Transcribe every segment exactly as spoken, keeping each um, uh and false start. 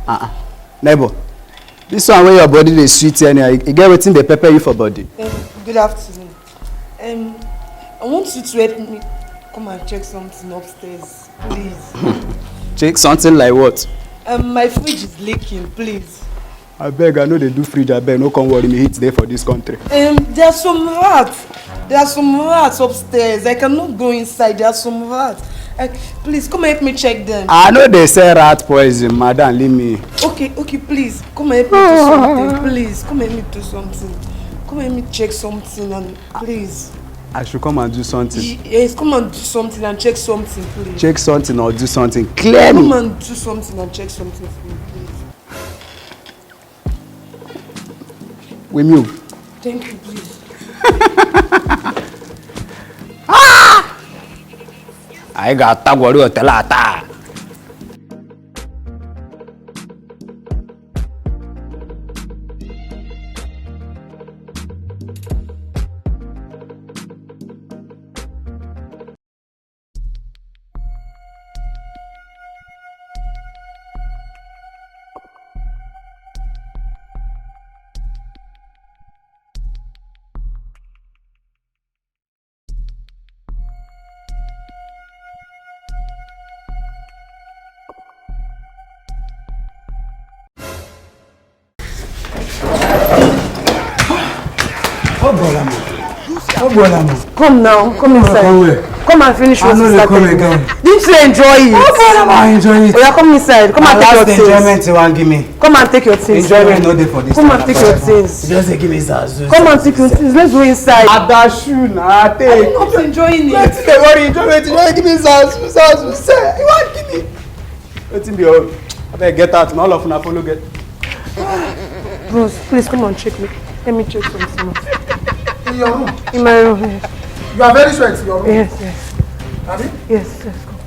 Uh-uh. Neighbor, this one where your body dey sweet anyhow, e get wetin dey pepper you for body? Um, good afternoon. Um, I want you to help me come and check something upstairs, please. Check something like what? Um, my fridge is leaking, please. Abeg, I no dey do fridge, abeg, no come worry me, heat dey for this country. Um, there are some rats. There are some rats upstairs. I cannot go inside. There are some rats. I, please, come help me check them. I no dey sell rat poison, madam, leave me. Okay, okay, please, come help me do something. Please, come help me do something. Come help me check something, and please. I should come and do something. Y-, yes, come and do something and check something, please. Check something or do something. Clear me. Come and do something and check something for me, please. We move. Thank you, please. Anyị ga-atagwọrị otele ata. Obolama. Obolama. Come now, come inside. Come where? Come and finish what you started. I no dey come again. Didn't you enjoy it? Obolama, I enjoy it. Oya, come inside. Come and take your things. Na last enjoyment you wan give me. Come and take your things. Enjoyment no dey for this. Come and take your things. You just dey give me zazu. Come and take your things. Let's go inside. Adashu na take. I'm not enjoying it. Wetin dey worry you? Enjoyment, you wan give me zazu, zazu. Say, you wan give me? Wetin be your own? Abeg, get out. Na all of una follow get. Bros, please come and check me. Let me check something. In your room? In my room, yes. You are very sure it's your room? Yes, yes. Abi? Yes, yes, come.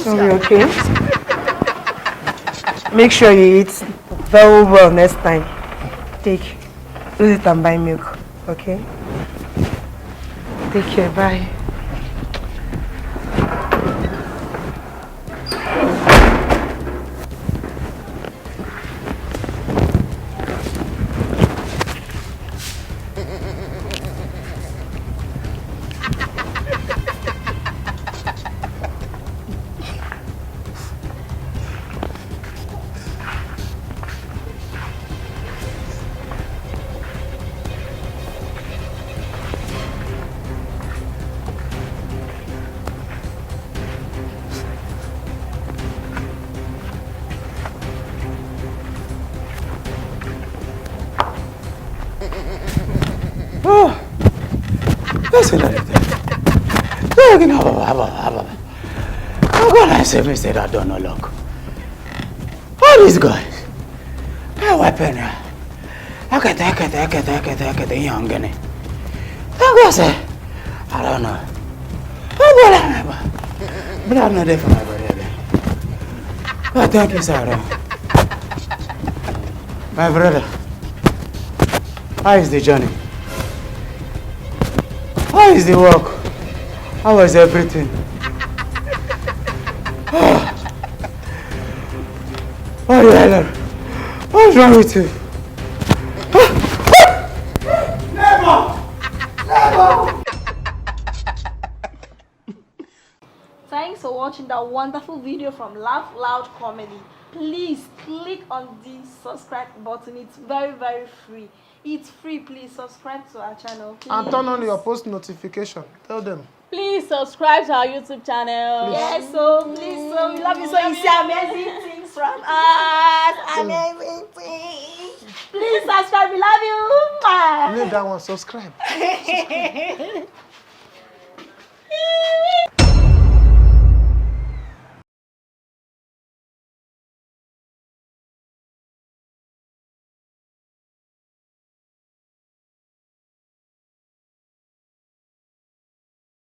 Sorry, okay? Make sure you eat very well next time. Take, use it and buy milk, okay? Take care, bye. Oh, person like that. Talking about, about, about. How can I say, Mister That door no lock? All these guys, my weapon here. Ekete, ekete, ekete, ekete, ekete, ihe ngene. Don't go say, I don't know. Oh, but I never. But I'm not there for my brother again. Oh, thank you, sir. My brother, how is the journey? How is the work? How was everything? Ah. What the hell? What's wrong with you? Neighbor! Neighbor! Thanks for watching that wonderful video from Laugh Loud Comedy. Please click on the subscribe button. It's very, very free. It's free. Please subscribe to our channel. And turn on your post notification. Tell them. Please subscribe to our YouTube channel. Please. Yes, so please, so we love you. So you see amazing things from us. Amazing things. Please subscribe. We love you. Mwah. Leave that one. Subscribe.